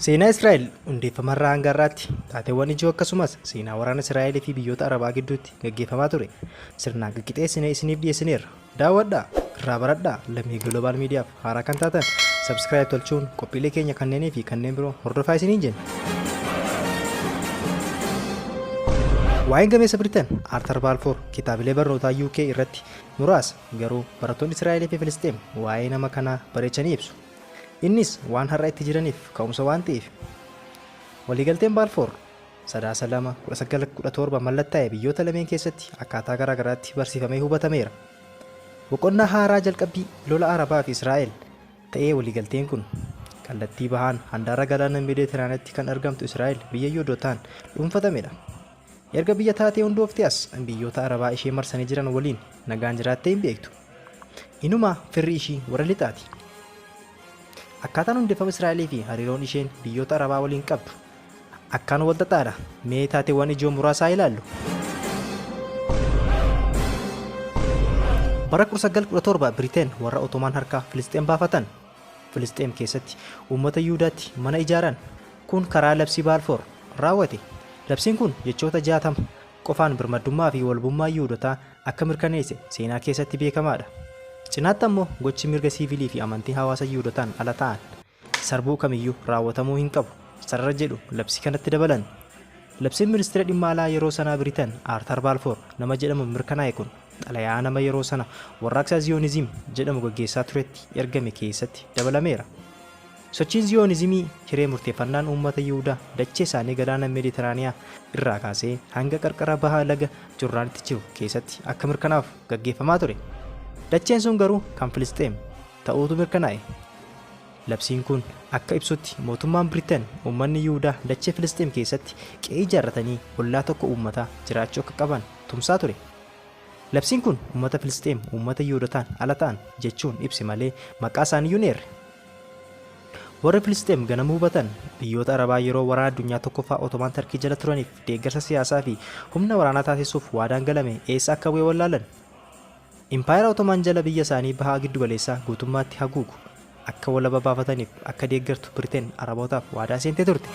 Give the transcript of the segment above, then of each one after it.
Seenaa Israa'el hundeeffamarraa hanga har'aatti taateewwan ijoo akkasumas seenaa waraana Israa'elii fi biyyoota Arabaa gidduutti gaggeeffamaa ture sirnaan qixxeessinee isiniif dhiyeessineerra. Daawwadhaa, irraa baradhaa. Lammii Global Miidiyaaf haaraa kan taatan subscribe tolchuun qophiilee keenya kanneenii fi kanneen biroo hordofaa isiniin jenna. Waa'een gameessa Biritan Arthur Balfour kitaabilee barnootaa UK irratti muraasa, garuu barattoonni Israa'elii fi Filisxeem waa'ee nama kanaa bareechanii ibsu. Innis waan har'a itti jiraniif ka'umsa waan ta'eef. Waliigalteen Balfour Sadaasa 2, 1917 mallattaa'e biyyoota lameen keessatti akkaataa garaa garaatti barsiifamee hubatameera. Boqonnaa haaraa jalqabbii lola Arabaa fi Israa'el ta'ee waliigalteen kun kallattii bahaan handaara galaana Meeditiraaniyaatti kan argamtu Israa'el biyya Yihuudootaan dhuunfatamedha. Erga biyya taatee hundooftee as biyyoota Arabaa ishee marsanii jiran waliin nagaan jiraattee hin beektu. Inumaa firri ishii warra lixaati. Akkaataan hundeeffama Israa'elii fi hariiroon isheen biyyoota Arabaa waliin qabdu akkaan wal xaxaadha. Mee taateewwan ijoo muraasaa ilaallu. Bara 1917 Biriteen warra Otomaan harkaa Filisxeem baafatan. Filisxeem keessatti uummata Yihudaatti mana ijaaran. Kun karaa labsii Baalfoor raawwate. Labsiin kun jechoota 60 qofaan birmaddummaa fi walabummaa Yihudotaa akka mirkaneesse seenaa keessatti beekamaadha. Cinaatti ammoo gochi mirga siivilii fi amantii hawaasa Yihudotaan ala ta'an sarbuu kamiyyuu raawwatamuu hin qabu sarara jedhu labsii kanatti dabalan. Labsiin ministeera dhimma alaa yeroo sanaa Biritan Arthur Balfour nama jedhamu mirkanaa'e kun xalayaa nama yeroo sana warraaqsa Ziyoonizim jedhamu gaggeessaa turetti ergame keessatti dabalameera. Sochiin Ziyoonizimii hiree murteeffannaan uummata Yihudaa dachee isaanii galaana Meeditiraaniyaa irraa kaasee hanga qarqara baha laga Jordaanitti jiru keessatti akka mirkanaa'uuf gaggeeffamaa ture. Dacheen sun garuu kan Filisxeem ta'uutu mirkanaa'e. Labsiin kun akka ibsutti mootummaan Biriteen uummanni Yihudaa dachee Filisxeem keessatti qe'ee ijaarratanii ollaa tokko uummataa jiraachuu akka qaban tumsaa ture. Labsiin kun uummata Filisxeem uummata Yihudotaan ala ta'an jechuun ibse malee maqaa isaaniiyyuu hin eerre. Warri Filisxeem ganamuu hubatan biyyoota Arabaa yeroo waraana addunyaa tokkoffaa Otomaan Tarkii jala turaniif deeggarsa siyaasaa fi humna waraanaa taasisuuf waadaan galame eessa akka bu'e wallaalan. Impaayera Otomaan jala biyya isaanii bahaa giddugaleessaa guutummaatti haguugu akka walaba baafataniif akka deeggartu Biriteen Arabootaaf waadaa seentee turte.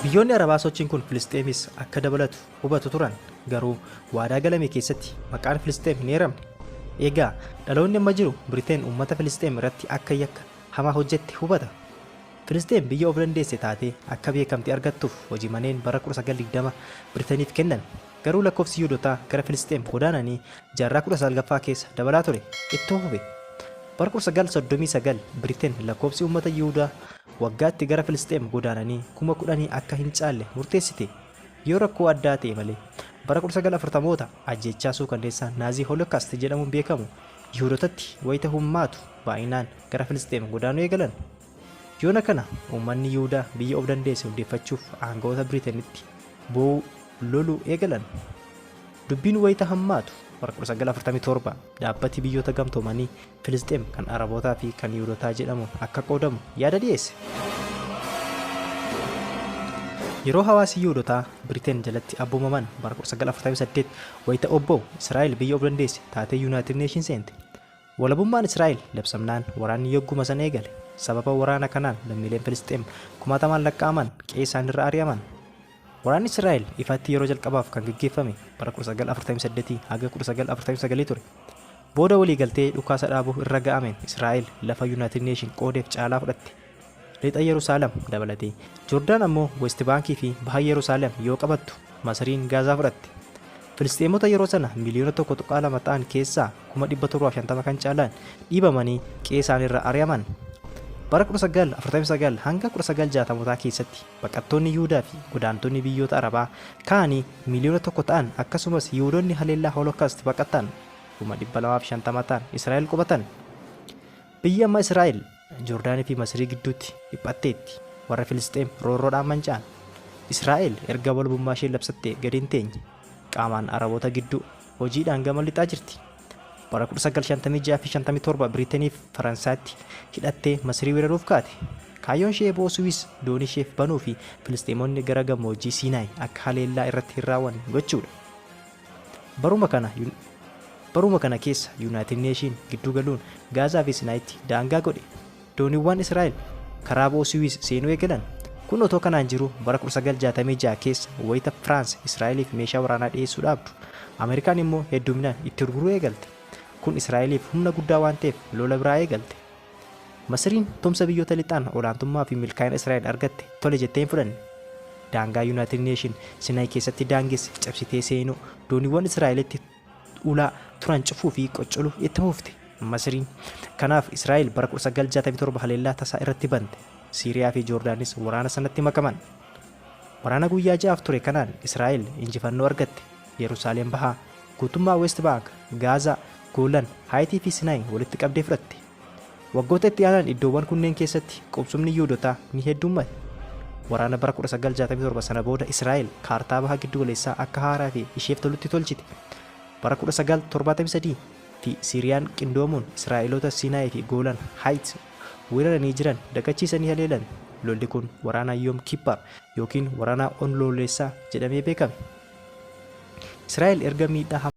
Biyyoonni Arabaa sochiin kun Filisxeemis akka dabalatu hubatu turan, garuu waadaa galame keessatti maqaan Filisxeem hin eeramne. Egaa dhaloonni amma jiru Biriteen uummata Filisxeem irratti akka yakka hamaa hojjette hubata. Filisxeem biyya of dandeesse taatee akka beekamtii argattuuf hojii maneen bara 1920 Biritaniif kenname. Garuu lakkoofsi Yihudotaa gara Filisxeem godaananii jaarraa 19ffaa keessa dabalaa ture itti fufe. Bara 1939 Biriteen lakkoofsi uummata Yihudaa waggaatti gara Filisxeem godaananii 10,000 akka hin caalle murteessite. Yoo rakkoo addaa ta'e malee. Bara 1940moota ajjeechaa suukanneessaa Naazii Holocaust jedhamuun beekamu Yihudotatti wayita hummaatu baay'inaan gara Filisxeem godaanuu eegalan. Yoona kana uummanni Yihudaa biyya of dandeesse hundeeffachuuf aangawoota Biriiteenitti boo'uu loluu eegalan. Dubbiin wayita hammaatu bara 1947 dhaabbati biyyoota gamtoomanii Filisxeem kan Arabootaa fi kan Yihudotaa jedhamuun akka qoodamu yaada dhiyeesse. Yeroo hawaasi Yihudotaa Biriteen jalatti abboomaman bara 1948 wayita obba'u Israa'el biyya of dandeesse taatee Yuunaayitid Neeshin seente. Walabummaan Israa'el labsamnaan waraanni yogguma sana eegale. Sababa waraana kanaan lammiileen Filisxeem kumaatamaan lakkaa'aman qe'ee isaaniirra ari'aman. Waraanni Israa'el ifatti yeroo jalqabaaf kan gaggeeffame bara 1948 haga 1949 ture. Booda waliigaltee dhukaasa dhaabuu irra ga'ameen Israa'el lafa Yuunaayitid Neeshin qoodeef caalaa fudhatte. Lixa Yerusaalem dabalatee. Joordaan ammoo West Baankii fi baha Yerusaalem yoo qabattu Masriin Gaazaa fudhatte. Filisxeemota yeroo sana miliyoona 1.2 ta'an keessaa 750,000 kan caalan dhiibamanii qe'ee isaaniirra ari'aman. Bara 1949 hanga 1960mootaa keessatti baqattoonni Yihudaa fi godaantonni biyyoota Arabaa kaanii miliyoona 1 ta'an akkasumas Yihudoonni haleellaa Holocaust baqatan 250,000 ta'an Israa'el qubatan. Biyyi amma Israa'el Joordaanii fi Masrii gidduutti dhiphatteetti. Warra Filisxeem roorroodhaan manca'an. Israa'el erga walabummaa ishee labsattee gadi hin teenye. Qaamaan Araboota gidduu hojiidhaan gama lixaa jirti. Bara 1956 fi 57 Biriiteniif Faransaatti hidhattee Masrii weeraruuf kaate. Kaayyoon ishee bo'oo Suwiis doonii isheef banuu fi Filisxeemonni gara gammoojjii Siinaay akka haleellaa irratti hin raawwanne gochuudha. Baruma kana Baruma kana keessa Yuunaayitid Neeshin gidduu galuun Gaazaa fi Sinaayitti daangaa godhe. Dooniiwwan Israa'el karaa bo'oo Siwiiz seenuu eegalan. Kun otoo kanaan jiruu bara 1966 keessa wayita Firaans Israa'eliif meeshaa waraanaa dhiyeessuu dhaabdu, Ameerikaan immoo hedduminaan itti gurguruu eegalte. Kun Israa'eliif humna guddaa waan ta'eef lola biraa eegalte. Masiriin tumsa biyyoota lixaan olaantummaa fi milkaa'ina Israa'el argatte tole jettee hin fudhanne. Daangaa Yuunaayitid Neeshin Sinaay keessatti daangesse cabsitee seenuu, dooniiwwan Israa'elitti ulaa turan cufuu fi qoccoluu itti fufte Masiriin. Kanaaf Israa'el bara 1967 haleellaa tasaa irratti bante. Siiriyaa fi Joordaanis waraana sanatti makaman. Waraana guyyaa ja'aaf ture kanaan Israa'el injifannoo argatte. Yerusaalem Bahaa, guutummaa West Bank, Gaazaa, Goolan, Haayitii fi Sinaay walitti qabdee fudhatte. Waggoota itti aanan iddoowwan kunneen keessatti qubsumni Yihuudotaa ni heddummate. Waraana bara 1967 sana booda Israa'el kaartaa baha giddugaleessaa akka haaraa fi isheef tolutti tolchite. Bara 1973 fi Siiriyaan qindoomuun Israa'eloota Siinaay fi Goolan Haayit weeraranii jiran dagachiisanii haleelan. Lolli kun waraana Yom Kippur yookiin waraana Onkoloolessaa jedhamee beekame. Israa'el erga miidhaa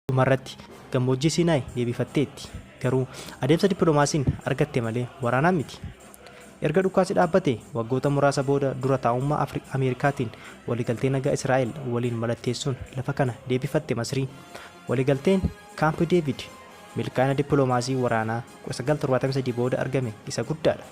Dhumarratti gammoojjii Siinaay deebifatteetti. Garuu adeemsa dippiloomaasiin argatte malee waraanaan miti. Erga dhukaasi dhaabbate waggoota muraasa booda dura taa'ummaa Ameerikaatiin waliigaltee nagaa Israa'el waliin mallatteessuun lafa kana deebifatte Masrii. Waliigalteen Kaamp Deevid milkaa'ina dippiloomaasii waraanaa 1973 booda argame isa guddaadha.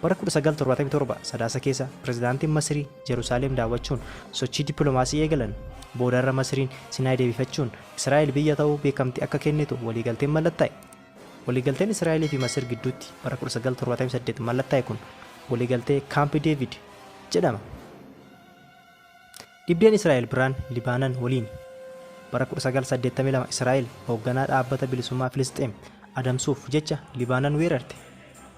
Bara 1977 Sadaasa keessa pirezidaantiin Masrii Jerusaalem daawwachuun sochii dippiloomaasii eegalan. Boodarra Masriin Sinaay deebifachuun Israa'el biyya ta'uu beekamtii akka kennitu waliigalteen mallattaa'e. Waliigalteen Israa'elii fi Masir gidduutti bara 1978 mallattaa'e kun waliigaltee Kaamp Deevid jedhama. Dhibdeen Israa'el biraan Libaanan waliini. Bara 1982 Israa'el hoogganaa dhaabbata bilisummaa Filisxeem adamsuuf jecha Libaanan weerarte.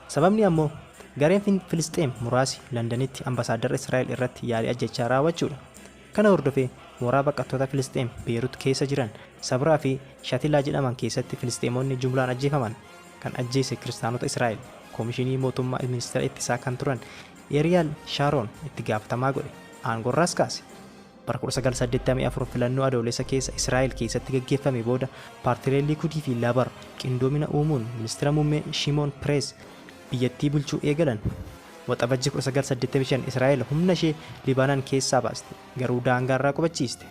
Sababni ammoo gareen Filisxeem muraasi Landanitti ambasaaddara Israa'el irratti yaalii ajjechaa raawwachuudha. Kana hordofee mooraa baqattoota Filisxeem Beerut keessa jiran Sabraa fi Shatilaa jedhaman keessatti Filisxeemonni jumlaan ajjeefaman. Kan ajjeese Kiristaanota Israa'el Koomishinii Mootummaa Ministeera Ittisaa kan turan Eriyaal Shaaroon itti gaafatamaa godhe. Aangorraas kaase. Bara 1984 filannoo Adoolessa keessa Israa'el keessatti gaggeeffame booda paartileen Liikudii fi Labar qindoomina uumuun ministeera muummee Shimoon Pereez biyyattii bulchuu eegalan. Waxabajji 1985 Israa'el humna ishee Libaanan keessaa baaste, garuu daangaarraa qubachiiste.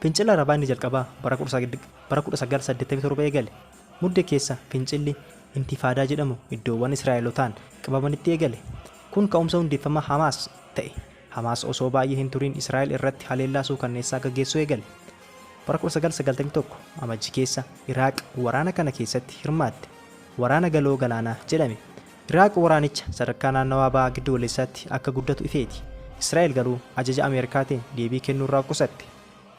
Fincila Arabaa inni jalqabaa bara 1987 eegale. Mudde keessa fincilli Intifaadaa jedhamu iddoowwan Israa'elotaan qabamanitti eegale. Kun ka'umsa hundeeffama Hamaas ta'e. Hamaas osoo baay'ee hin turiin Israa'el irratti haleellaa suukanneessaa gaggeessuu eegale. Bara 1991 Amajji keessa Iraaq waraana kana keessatti hirmaatte. Waraana Galoo Galaanaa jedhame. Iraaq waraanicha sadarkaa naannawaa Baha Giddugaleessaatti akka guddatu ifeeti. Israa'el garuu ajaja Ameerikaatiin deebii kennuurraa of qusatte.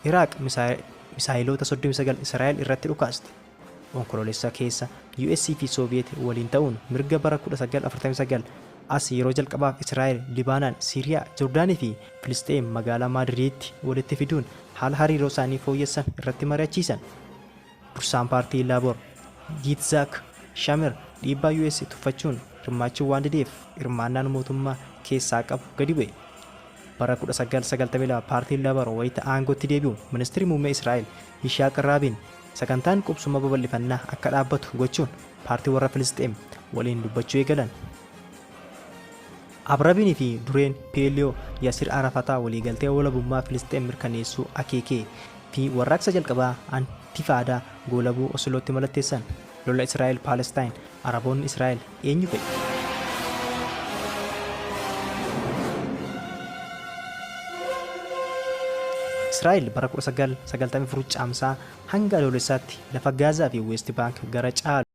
Iraaq misaayiloota 39 Israa'el irratti dhukaaste. Onkoloolessa keessa US fi Sooviyeet waliin ta'uun mirga bara 1949 as yeroo jalqabaaf Israa'el, Libaanaan, Siiriyaa, Jordaanii fi Filisxeem magaalaa Maadriiditti walitti fiduun haala hariiroo isaanii fooyyessan irratti mari'achiisan. Dursaan paartii Labour Yitzhaak Shamir dhiibbaa US tuffachuun hirmaachuu waan dideef hirmaannaan mootummaa keessaa qabu gadi bu'e. Bara 1992 paartiin Labour wayita aangootti deebi'u ministirri muummee Israa'el Yishaaq Raabiin sagantaan qubsuma babal'ifannaa akka dhaabbatu gochuun paartii warra Filisxeem waliin dubbachuu eegalan. Abrabiin fi dureen PLO Yasir Arafataa waliigaltee walabummaa Filisxeem mirkaneessuu akeekee fi warraaqsa jalqabaa Antifaadaa goolabuu Oslootti mallatteessan. Lola Israa'el Paalestaan Araboonni Israa'el eenyu fa'i? Israa'el bara 1994 Caamsaa hanga Adoolessaatti lafa Gaazaa fi Weest Baank gara caalu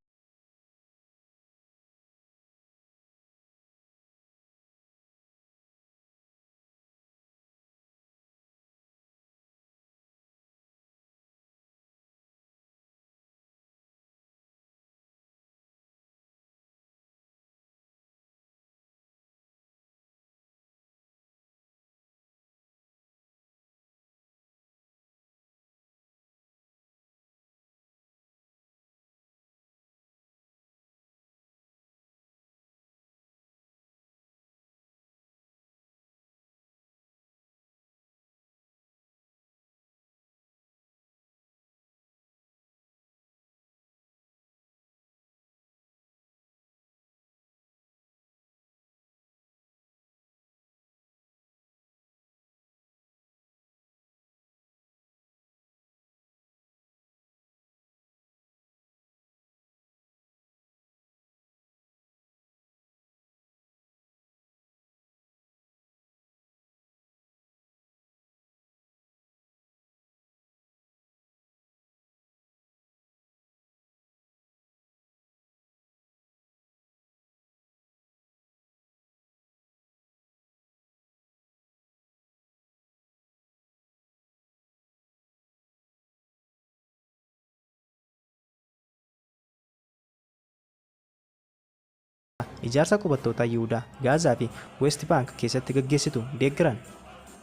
ijaarsa qubattoota Yihudaa Gaazaa fi Weest Baank keessatti gaggeessitu deeggaran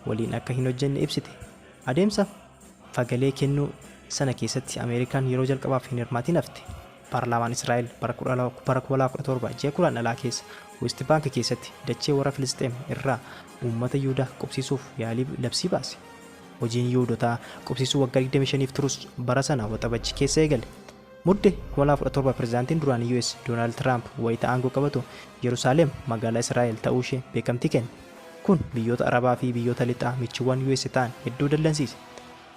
waliin akka hin hojjenne ibsite. Adeemsa fagalee kennuu sana keessatti Ameerikaan yeroo jalqabaaf hin hirmaatin hafte. Paarlaamaan Israa'el bara 2017 ji'a Guraandhalaa keessa Weest Baank keessatti dachee warra Filisxeem irraa uummata Yihudaa qubsiisuuf yaalii labsii baase. Hojiin Yihudotaa qubsiisuu waggaa 25f turus bara sana Waxabajji keessa eegale. Mudde 2017 pirezidaantiin duraanii US Doonaald Tiraamp wayita aangoo qabatu Yerusaalem magaalaa Israa'el ta'uu ishee beekamtii kenne. Kun biyyoota Arabaa fi biyyoota lixaa michuuwwan US ta'an hedduu dallansiise.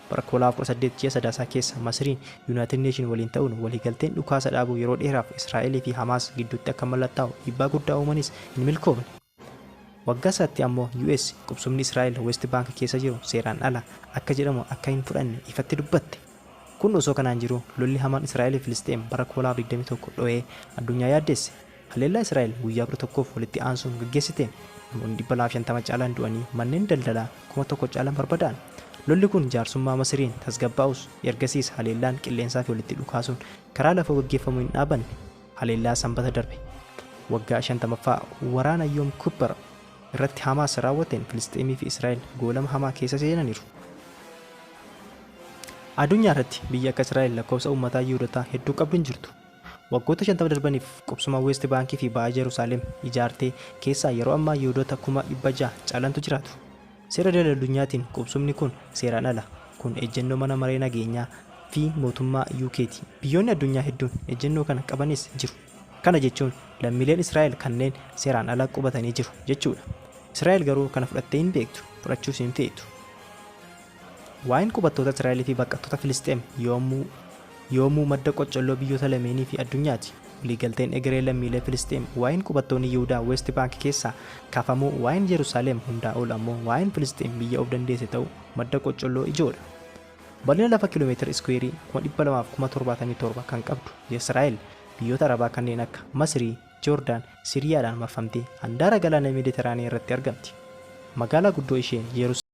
Bara 2018 ji'a Sadaasaa keessa Masriin Yuunaayitid Neeshin waliin ta'uun waliigalteen dhukaasa dhaabuu yeroo dheeraaf Israa'elii fi Hamaas gidduutti akka mallattaa'u dhiibbaa guddaa uumanis hin milkoofne. Waggaa isaatti ammoo US qubsumni Israa'el West Bank keessa jiru seeraan ala akka jedhamu akka hin fudhanne ifatti dubbatte. Kun osoo kanaan jiruu lolli hamaan Israa'elii fi Filisxeem bara 2021 dho'ee addunyaa yaaddeesse. Haleellaa Israa'el guyyaa 11f walitti aansuun gaggeessiteen namoonni 250 caalan du'anii manneen daldalaa 1000 caalan barbadaa'an. Lolli kun jaarsummaa Masiriin tasgabbaa'us ergasiis haleellaan qilleensaa fi walitti dhukaasuun karaa lafoo gaggeeffamu hin dhaabanne. Haleellaa Sanbata darbe waggaa 50ffaa waraana Yoom Kippur irratti Hamaas raawwateen Filisxeemii fi Israa'el goolama hamaa keessa seenaniiru. Addunyaa irratti biyya akka Israa'el lakkoofsa uummataa Yihudotaa hedduu qabdu hin jirtu. Waggoota 50 darbaniif qubsuma Weest Baankii fi Baha Jerusaalem ijaartee keessaa yeroo ammaa Yihudoota 600,000 caalantu jiraatu. Seera idil addunyaatiin qubsumni kun seeraan ala. Kun ejjennoo mana maree nageenyaa fi mootummaa UKti. Biyyoonni addunyaa hedduun ejjennoo kana qabanis jiru. Kana jechuun lammiileen Israa'el kanneen seeraan ala qubatanii jiru jechuudha. Israa'el garuu kana fudhattee hin beektu, fudhachuus hin feetu. Waa'een qubattoota Israa'elii fi baqattoota Filisxeem yoomuu yoomuu madda qoccolloo biyyoota lameenii fi addunyaati. Waliigalteen egeree lammiilee Filisxeem, waa'een qubattoonni Yihudaa Weest Baank keessaa kaafamuu, waa'een Jerusaalem hundaa ol ammoo waa'een Filisxeem biyya of dandeesse ta'uu madda qoccolloo ijoodha. Bal'ina lafa kiiloomeetira iskuweerii 277,000 kan qabdu Israa'el biyyoota Arabaa kanneen akka Masrii, Joordaan, Siriyaadhaan marfamtee handaara galaana Meediteraanii irratti argamti. Magaalaa guddoo ishee Yerusaalem.